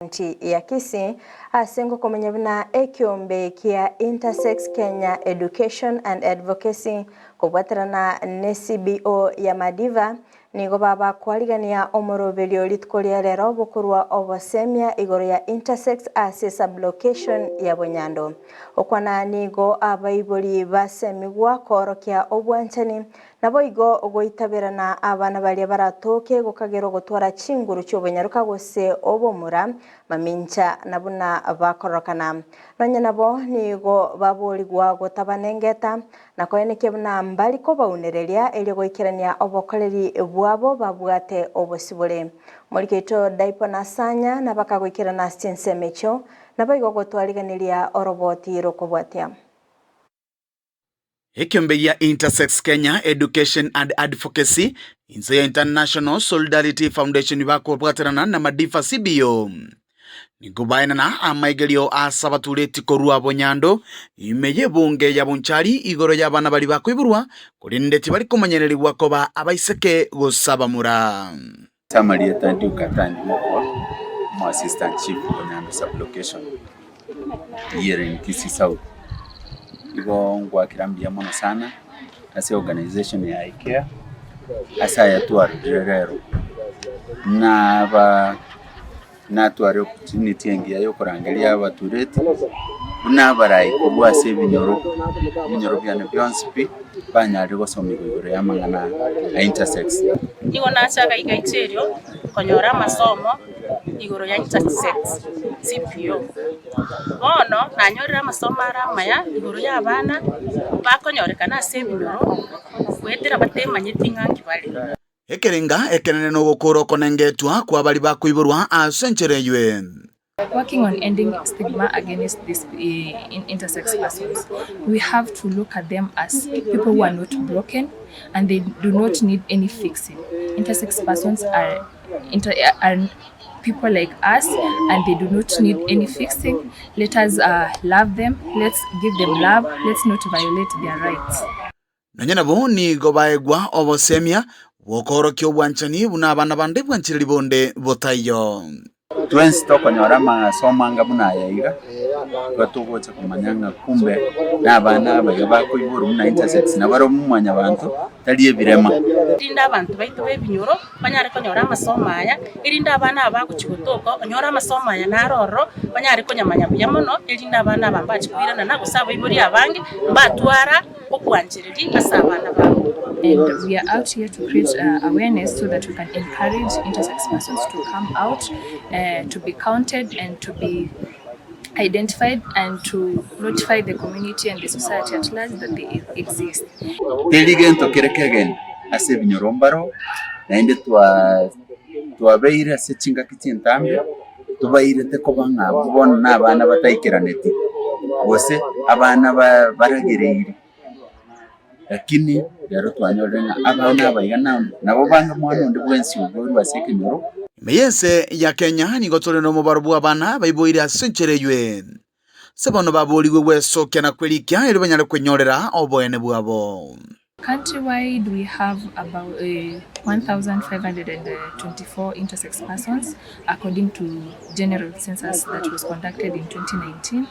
County ya Kisii ase ngokomanya buna ekiombe kia Intersex Kenya Education and Advocacy kobwaterana ne CBO ya Madiva nigo babakwarigania omoroberio rituko ria rero bokorwa obosemia igoro ya Intersex ase sublocation ya Bonyando. Okwana nigo abaibori basemigwa koorokia obwanchani Naboigo goitaberana abana baria baratoke gokagerwa gotwara chinguru chi'obonyaroka gose obomura, mamincha na buna bakororokana. Nonya nabo nigo baborigwa gotabana engeta, na koenekia buna mbari kobaunereria erio goikerania obokoreri bwabo babwate obosibore. Morike oito Daipo na Sanya nabakagoikerana ase chinsemo echio, naboigo gotwariganiria oroboti rokobwatia. Ekiombe gia Intersex Kenya Education and Advocacy inse ya International Solidarity Foundation bakobwaterana na Madifa CBO nigo baenana amaigerio ase abatureti korwa Bonyando ime y'ebunge ya Bonchari igoro y'abana baria bakoiborwa korende tibari komanyererigwa koba abaiseke gose abamura. Ase amarieta Duke Atandi Mokua, omo assistant chief Bonyando sub-location here in Kisii South. Igo ngwakera mbuya mono sana ase organization ya IKEA ase aya twarorire rero. Naba natware opportunity engiya ya okorangeria abatureti buna abarai korwa ase ebinyoro, ebinyoro biane bionsi pi. banyarire gosomigwa igoro y'amang'ana a intersex. Nigo nachaga igaicha erio konyora amasomo igoro ya intersex CPO. Bono nanyorire amasomo are amaya igoro ya abana bakonyorekana ase ebinyoro goetera batemanyeti ng'a nki bare. Ekerenga ekenene nogokora okonengetwa kwa baria bakoiborwa ase enchera eyio. Working on ending stigma against this intersex persons we have to look at them as people who are not broken and they do not need any fixing. Intersex persons are are people like us and they do not need any fixing. Let us love them, let's give them love, let's not violate their rights. Nonya nabo nigo baegwa obosemia bw'okoorokia obwanchani buna abana bande bwanchireri bonde botaiyo. Twensi tokonyora amasomo anga buna aya iga, igo togocha komanya ng'a kumbe nabana aba iga bakoiborwa buna intersex nabarobwo mwanyabanto tari ebirema. Erinde abanto baito b'ebinyoro banyare konyora amasomo aya, erinde abana aba bagochia gotoka onyore amasomo aya naro ororo, banyare konyamanya buya mono, erinde abana aba mbachie koiranana gose abaibori abange mbatwara okwanchereria ase abana babo. And we are out here to create awareness so that we can encourage intersex persons to come out to be counted and to be identified and to notify the community and the society at large that they exist. Teri gento kere kegeni ase ebinyoro mbaro, naende twabeire ase chingaki chintambe, tobairete koba ng'a abwo bono nabana bataikeraneti, gose abana baragereiri. Lakini rero twanyorire ng'a abana aba iga nabo bange mwana onde bwensi oiboirwe ase ekenyoro. Ime y'ense ya Kenya nigo tore nomobaro bw'abana baiboire ase enchera eyio. Ase bono baboorigwe gwesokia na kwerikia erio banyare kwenyorera oboene bwabo. Countrywide we have about 1524 intersex persons according to general census that was conducted in 2019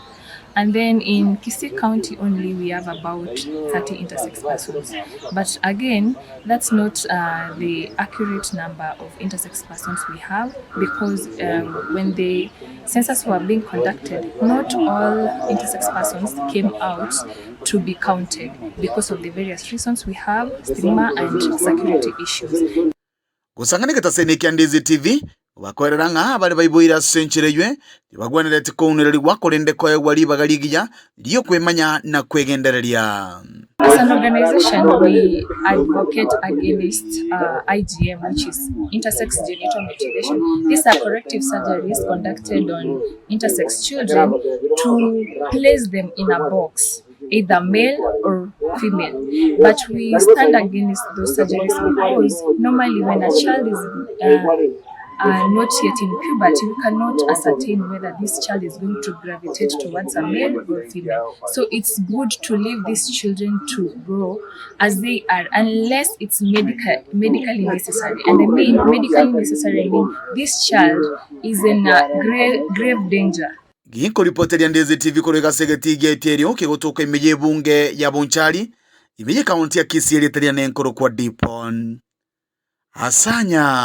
and then in Kisii County only we have about 30 intersex persons but again that's not uh, the accurate number of intersex persons we have because um, when the census were being conducted not all intersex persons came out to be counted because of the various reasons we have stigma and security issues. Gosang'ana egetaseni kia Ndizi TV, bakoerera ng'a baria baiboire ase enchera eywe tibagwenereti kounererigwa korende koegwa ribaga rigiya ri'okwemanya na kwegendereria. As an organization we advocate against uh, IGM which is intersex genital mutilation. These are corrective surgeries conducted on intersex children to place them in a box either male or female. But we stand against those surgeries because normally when a child is uh, are not yet in puberty, we cannot ascertain whether this child is going to gravitate towards a male or female. So it's good to leave these children to grow as they are, unless it's medically necessary. And I mean medically necessary, I mean this child is in a grave danger. Ginkoripoteria Ndizi TV korwa egasegeti egetia kegotoka ime y'ebunge ya Bonchari ime y'ekaunti ya Kisii eriteria nenkoro kwa Dipon Asanya.